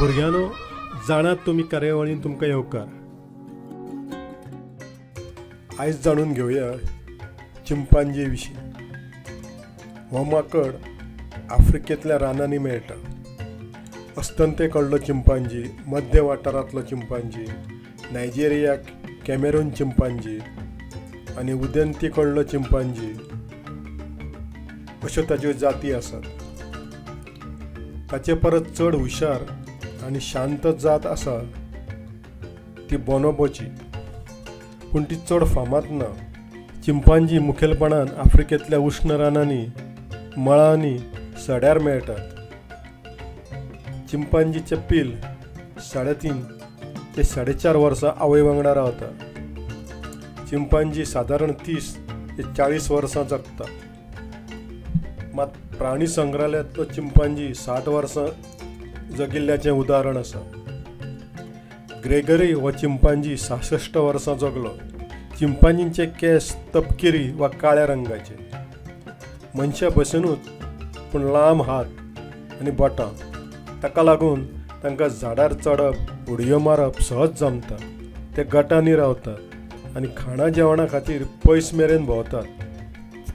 भुरग्यांनो, जाणात तुमी कार्यावळीन तुमकां येवकार. आयज जाणून घेवया चिंपांजी विशीं. हो माकड आफ्रिकेंतल्या रानांनी मेळटा. अस्तंते कडलो चिंपांजी, मध्य वाठारांतलो चिंपांजी, नायजेरिया कॅमेरून चिंपांजी आनी उदेंती कडलो चिंपांजी अश्यो ताच्यो जाती आसात. ताचे परस चड हुशार आनी शांत जात आसा ती बोनोबोची, पूण ती चड फामाद ना. चिंपांजी मुखेलपणान आफ्रिकेंतल्या उश्ण रानांनी, मळांनी, सड्यार मेळटात. चिंपांजीचें पील 3.5 ते 4.5 वर्सां आवय वांगडा रावता. चिंपांजी सादारण 30 ते 40 वर्सां जगता. मात प्राणी संग्रहालयांतलो चिंपांजी 60 वर्सां जगिल्ल्याचें उदाहरण आसा. ग्रेगरी हो चिंपांजी 66 वर्सां जगलो. चिंपांजींचे केंस तपकिरी वा काळ्या रंगाचे, मनशा भशेनूच पूण लांब हात आनी बोटां. ताका लागून तांकां झाडार चडप, उडयो मारप सहज जमता. ते गटांनी रावतात आनी खाणा जेवणा खातीर पयस मेरेन भोंवतात.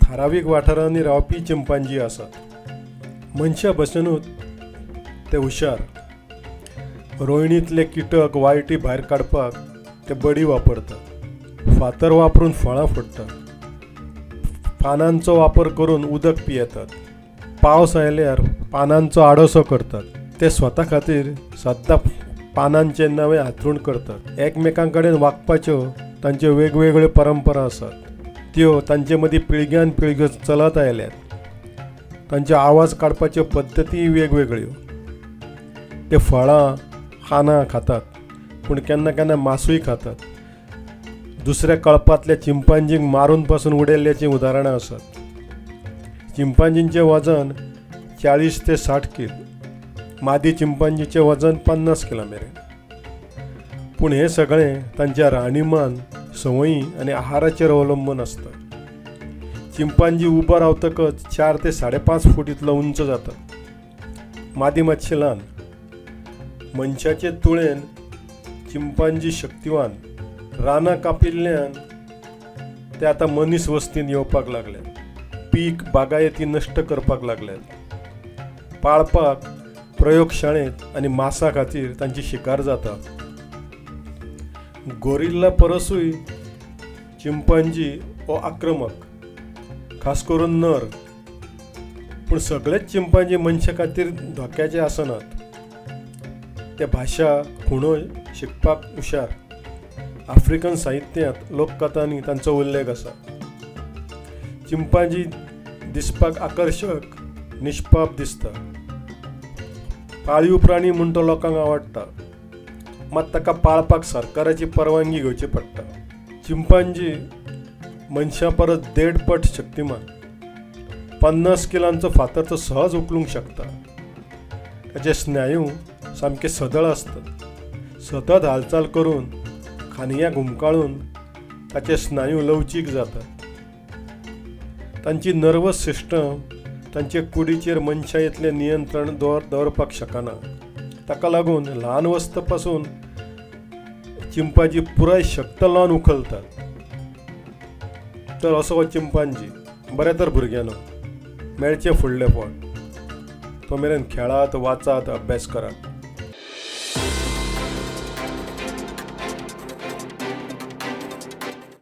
थारावीक वाठारांनी रावपी चिंपांजी आसात. मनशा भशेनूच ते हुशार. रोयणींतले किटक वायटी भायर काडपाक ते बडी वापरतात. फातर वापरून फळां फोडटात. पानांचो वापर करून उदक पियेतात. पावस आयल्यार पानांचो आडोसो करतात. ते स्वता खातीर सद्दां पानांचें नवें हांतरूण करतात. एकमेकां कडेन वागपाच्यो तांच्यो वेगवेगळ्यो परंपरा आसात. त्यो तांचे मदीं पिळग्यान पिळग्यो चलत आयल्यात. तांच्यो आवाज काडपाच्यो पद्दतीय वेगवेगळ्यो. ते फळां खाणां खातात, पूण केन्ना केन्ना मासूय खातात. दुसऱ्या कळपांतल्या चिंपांजींक मारून पासून उडयल्ल्याचीं उदाहरणां आसात. चिंपांजींचें वजन 40 ते 60 कील, मादी चिंपांजीचें वजन 50 किलां मेरेन. पूण हें सगळें तांच्या राहणीमान, संवयी आनी आहाराचेर अवलंबून आसता. चिंपांजी उबो रावतकच 4 ते 5.5 फूट इतलो उंच जाता. मादी मातशी ल्हान. मनशाचे तुळेन चिंपांजी शक्तिवान. रानां कापिल्ल्यान ते आतां मनीस वस्तीन येवपाक लागल्यात. पीक बागायती नश्ट करपाक लागल्यात. पाळपाक प्रयोगशाळेंत आनी मासा खातीर तांची शिकार जाता. गोरिल्ला परसूय चिंपांजी हो आक्रमक, खास करून नर. पूण सगळेच चिंपांजी मनशा खातीर धोक्याचे आसनात. ते भाशा, खुणो शिकपाक हुशार. आफ्रिकन साहित्यांत लोककथांनी तांचो उल्लेख आसा. चिंपांजी दिसपाक आकर्शक, निष्पाप दिसता. पाळीव प्राणी म्हूण तो लोकांक आवडटा. मात ताका पाळपाक सरकाराची परवानगी घेवची पडटा. चिंपांजी मनशा परस 1.5 पट शक्तिमान. 50 किलांचो फातर तो सहज उखलूंक शकता. ताचे स्नायू सामके सदळ आसतात. सतत हालचाल करून खांदयाक हुमकाळून ताचे स्नायू लवचीक जातात. तांची नर्वस सिस्टम तांचे कुडीचेर मनशा इतलें नियंत्रण दवरपाक शकना. ताका लागून ल्हान वस्त पासून चिंपांजी पुराय शक्त लावन उखलतात. तर असो हो चिंपांजी. बरें तर भुरग्यांनो, मेळचें फुडले फावट. तो मेरेन खेळात, वाचात, अभ्यास करात.